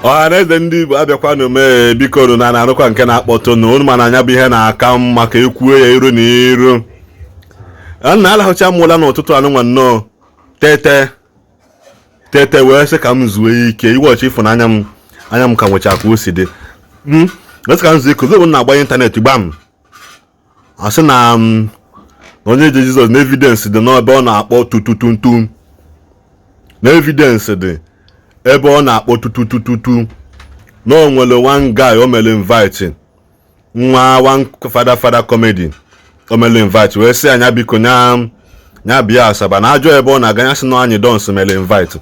Ọha na eze ndị Igbo, abịakwanụ mee. Biko nụ, na na-arụkwa nke na-akpọtụ nụ unu, mana anya bụ ihe na-aka mma ka ekwuo ya iru na iru. Nna, alahụcha m ụla n'ụtụtụ anụnwa nnọọ, tete tete wee sị ka m zuo ike. Iwe ọchị ịfụnanya m, anya m ka nwecha ka o si dị m, sị ka m zuo ike. Ozugbo m na-agbanye ịntanetị, gbam, asị na m na onye ji Jizọs na evidence dị n'ebe ọ na-akpọ tutututu, na evidence dị ebe ọ na-akpọ tututututu, na o nwere one guy o mere invite, nwa one fada, fada comedy o mere invite, wee sị anya biko nya nya bịa Asaba, na ajọ ebe ọ na-aga. Ya sị na anyị dons mere invite,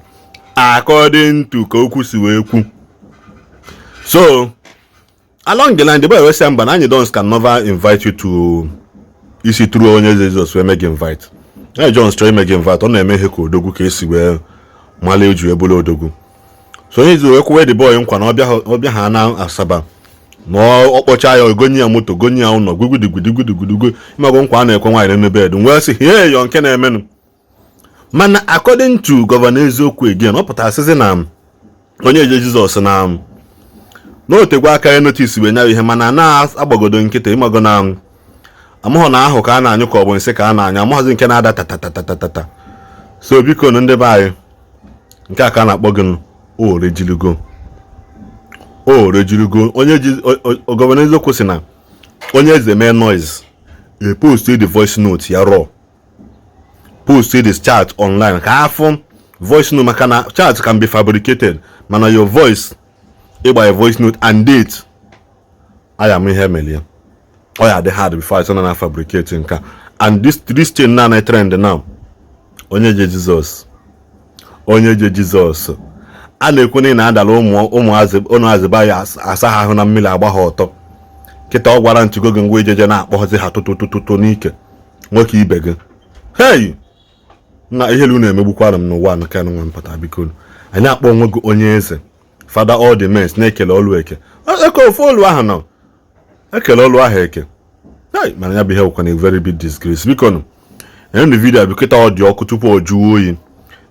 according to ka okwu si wee kwu. So along the line, the boy wee sị mba, na anyị dons can never invite you to isi through onye eze Jizọs wee mee gị invite. Ee, Jones chọrọ ime gị invite, ọ na-eme ihe ka odogwu ka esi wee mala eju ebulu odogwu. So onye ezi wee kwuwe the boy nkwa na ọbịa ha na Asaba, na ọ kpọchaa ya, ogonye ya moto, gonye ya ụlọ, gwigwidigwidigwidigwidigwi. Ịmago nkwa a na-ekwe nwaanyị n'elu bed. Wee sị hie yọ nke na-emenụ. Mana according to Governor Eziokwu again, ọ pụtara sịsị na onye eje Jizọs na otegwe aka ya notice wee nya ihe, mana na-agbagodo nkịtị. Ịmago na amụghọ na ahụ ka a na-anyụ ka ọ bụ nsị ka a na-anyụ, amụghọzi nke na-ada tatatatata. So biko nụ, ndị be anyị, nke a ka a na-akpọ gị o rejiligo, o rejiligo. Onye ji Governor Eziokwu si na onye eze mee noise, e post the voice note ya raw, post this chat online ka afụ voice note, maka na chat can be fabricated, mana your voice, ịgba voice note and date aya m ihe mere ya, ọ ya dị hard before I na fabricate nka. And this thing na na trend now, onye je Jizọs, onye je Jizọs a na-ekwu na ị na-adala ụmụ ụmụazị ụmụazị ba ya asa ha ahụ na mmiri, agba ha ọtọ. Kịta ọ gwara ntugo gị ngwa ijeje na-akpọzi ha tụtụtụtụ n'ike nwoke ibe gị. Hei, na ihe elu na-emegbukwara m n'ụwa nke nwa mpụta. Biko, anyị akpọ onwe gị onye eze, father all the men na-ekele ọlụ eke eke ofu olu ahụ nọ ekele ọlụ ahụ eke. Hey, mana ya bụ ihe bụkwa na very big disgrace. Biko nụ, enenu video bụ kịta ọ dị ọkụ tupu ọ jụọ oyi.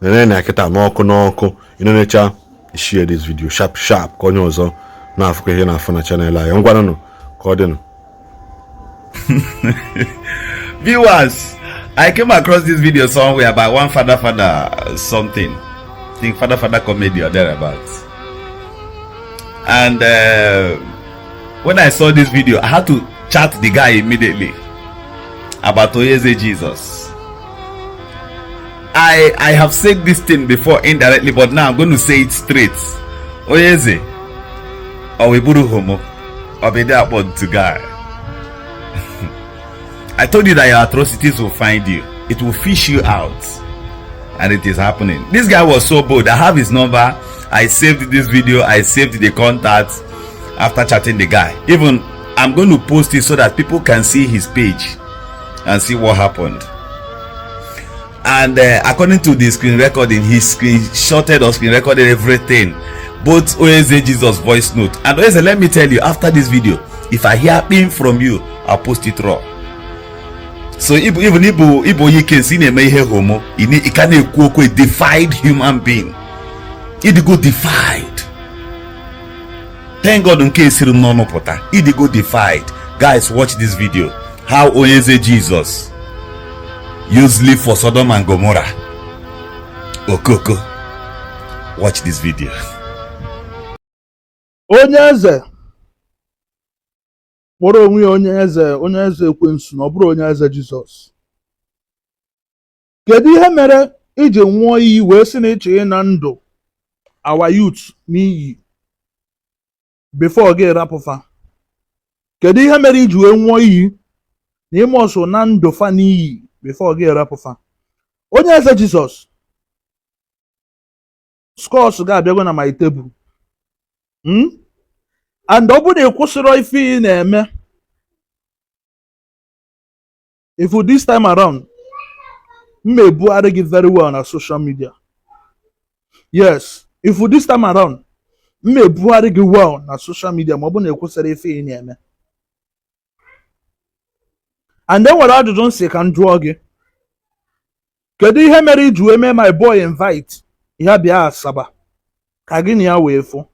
Nene na kịta n'ọkụ n'ọkụ. Ịnenecha, share this video sharp sharp ka onye ọzọ na-afụkwa ihe na-afụ na channel anyị. Ngwanụnụ, ka ọ dịnụ. Viewers, I came across this video somewhere by one father, father something. I think father, father comedy or thereabouts. And when I saw this video, I had to chat the guy immediately about Oyeze Jesus. I have said this thing before indirectly, but now I'm going to say it straight. Oyeze, or homo, or be there to guy. I told you that your atrocities will find you. It will fish you out. And it is happening. This guy was so bold. I have his number. I saved this video. I saved the contacts after chatting the guy. Even I'm going to post it so that people can see his page and see what happened. And according to the screen recording, he screenshotted or screen recorded everything, both Oyeze Jesus voice note. And Oyeze, let me tell you, after this video, if I hear ping from you, I'll post it raw. So even Ibo onye ike nsị na-eme ihe homo, ị ka na-ekwu okwu, a defied human being. Ịdịgo defied. Thank God nke esiri m n'ọnụ pụta. Ịdịgo defied. Guys, watch this video. How Onyeze Jesus used live for Sodom and Gomorrah. Okoko. Watch this video. Onye eze kpọrọ onwe ya onye eze, onye eze ekwensu, na ọ bụrụ onye eze Jizọs. Kedu ihe mere iji nwụọ iyi wee sị na ịchọ ịna ndụ our youth n'iyi before gị rapụfa? Kedu ihe mere iji wee nwụọ iyi na ime ọsọ na ndụ fa n'iyi before gị rapụfa? Onye eze Jizọs, scores ga-abịago na my table. And ọ bụrụ na ị kwụsịrọ ife ị na-eme, if this time around m ebugharị gị very well na social media. Yes, if this time around m ebugharị gị well na social media, ma ọ bụ na ị kwụsịrị ife ị na-eme. And e nwere ajụjụ m sị ka m jụọ gị: kedu ihe mere iji wee mee my boy invite ya bịa Asaba ka gị na ya wee fụ?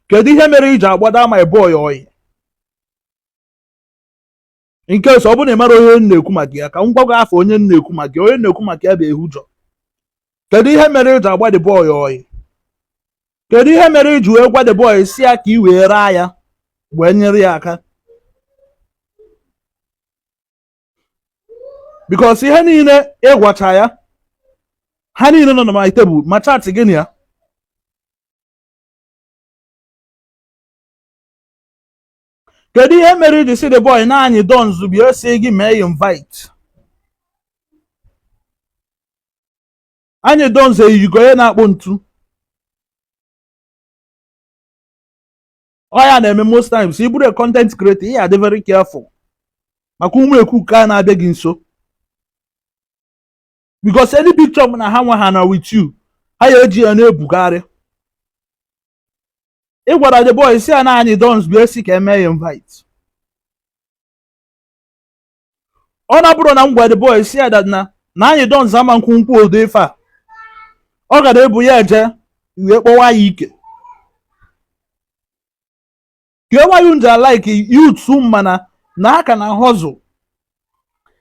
Kedu ihe mere iji agbada my boy oyi? Nke ọ bụrụ na ị mara onye m na-ekwu maka ya, ka m gwa gị afọ onye m na-ekwu maka ya. Onye m na-ekwu maka ya bụ Ehujọ. Kedu ihe mere iji agba the boy oyi? Kedu ihe mere iji wee gwa the boy si ya ka ị wee raa ya wee nyere ya aka? Because ihe niile ị gwacha ya, ha niile nọ na my table, ma chat gị na ya. Kedu ihe mere iji si the boy na anyị dons bịa si gị mee invite? Anyị dons eyigo onye na-akpụ ntu. Ọ ya na-eme most times ị bụrụ a content creator, ị ya-adị very careful maka ụmụ ekuku a na-abịa gị nso, because any picture na ha nwa ha na with you, ha ya eji ya na-ebugharị. Ị gwara the boy si ya na anyị dons bịa si ka eme ya invite. Ọ na-abụrụ na m gwa the boy si ya that na anyị dons ama nkwụ nkwụ ụdị ife a, ọ gara ebu ya eje wee kpọwa ya ike. Ka why you like youths mana na ha ka na hustle,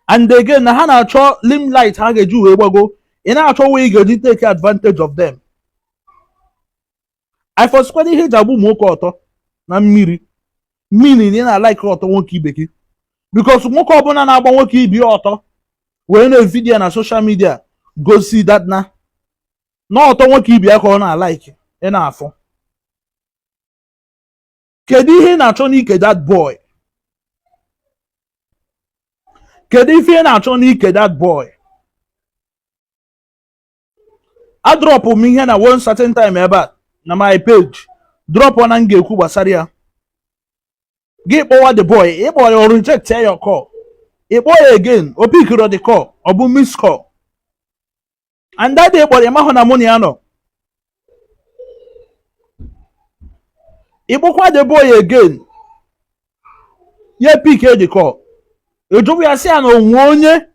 and again na ha na-achọ limelight ha ga-eji wee gbago. Ị na-achọ way ị ga-eji take advantage of them. I fọsikwana ihe eji agba ụmụ nwoke ọtọ na mmiri mmiri na ị na-alike ọtọ nwoke ibe gị, because nwoke ọbụla na-agba nwoke ibe ya ọtọ wee na-evidio na social media gosi that na ọtọ nwoke ibe ya ka ọ na-alike. Ị na-afụ kedu ihe ị na-achọ n'ike that boy? Kedu ife ị na-achọ n'ike that boy? Adrọpụ m ihe na one certain time ebe a na my page, drop na m ga-ekwu gbasara ya. Gị kpọwa the boy, ị kpọrọ ya, reject your call. Ị kpọọ ya again, o pickiro the call, ọ bụ miss call. And that day kpọrọ ya, mahụ na mụ na ya nọ. Ị kpọkwa the boy again, ya pick the call. Ị jụrụ ya sị ya na onwe onye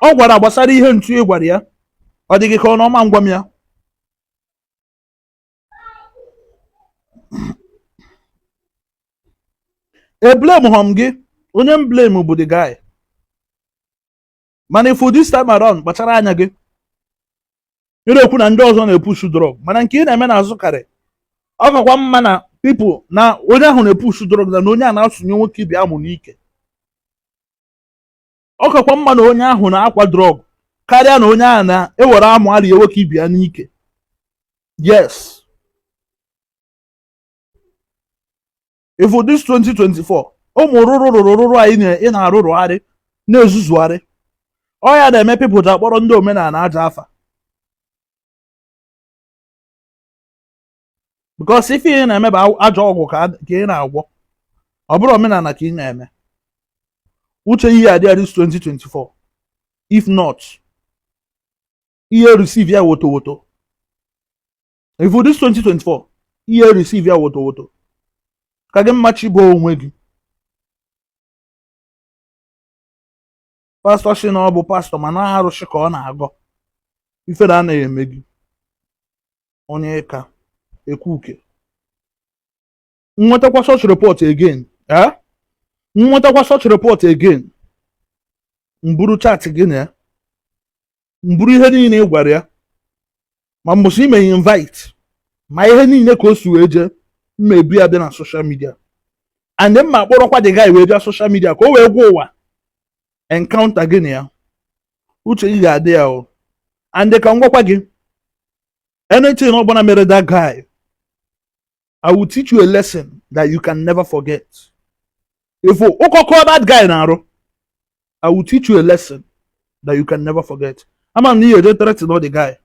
ọ gwara gbasara ihe ntu ị gwara ya, ọ dị gị ka ọ na ọma ngwa m ya. E blame hom gị, onye m blame bụ the guy. Mana if this time around, kpachara anya gị. Ị na-ekwu na ndị ọzọ na-epushu drug, mana nke ị na-eme n'azụ karị. Ọ kakwa mma na people na onye ahụ na-epushu drug na onye a na-asụnye nwoke ibe amụ n'ike. Ọ kakwa mma na onye ahụ na-akwa drug karịa na onye ahụ na-ewere amụ arịa nwoke ibe ya n'ike. Yes. If this 2024, ụmụ rụrụ anyị ị na-arụrụgharị na-ezuzugharị, ọ ya na-eme people ji akpọrọ ndị omenala aja afa. Because ife ị na-eme bụ ajọ ọgwụ ka ị na-agwọ, ọ bụrụ omenala ka ị na-eme. Uche ihe adị this 2024, if not, ihe receive ya woto woto. If this 2024, ihe receive ya woto woto. Ka gị mmachi bụ onwe gị. Pastọ si na ọ bụ pastọ mana arụsị ka ọ na-agọ. Ife na anaghị eme gị. Onye ka ekwuke. Nwetakwa such report again. Nwetakwa such report again. Mburu chat gị na ya. Mburu ihe niile ị gwara ya. Ma mbụsị ime invite. Ma ihe niile ka o si wee jee. Mma ebu ya bịa na social media. And mma akpọrọkwa the guy wee bịa social media ka o wee gwa ụwa encounter gị na ya. Uche gị ga-adị ya o. And ka m gwakwa gị, anything ọbụla mere that guy, I will teach you a lesson that you can never forget. If ụkọkọ that guy na-arụ, I will teach you a lesson that you can never forget. Ama m na ihe eje threaten the guy.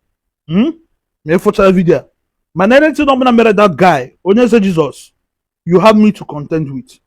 Ma ịfụchara video a. Mana anything ọbụla mere that guy, onye eze Jesus, you have me to contend with.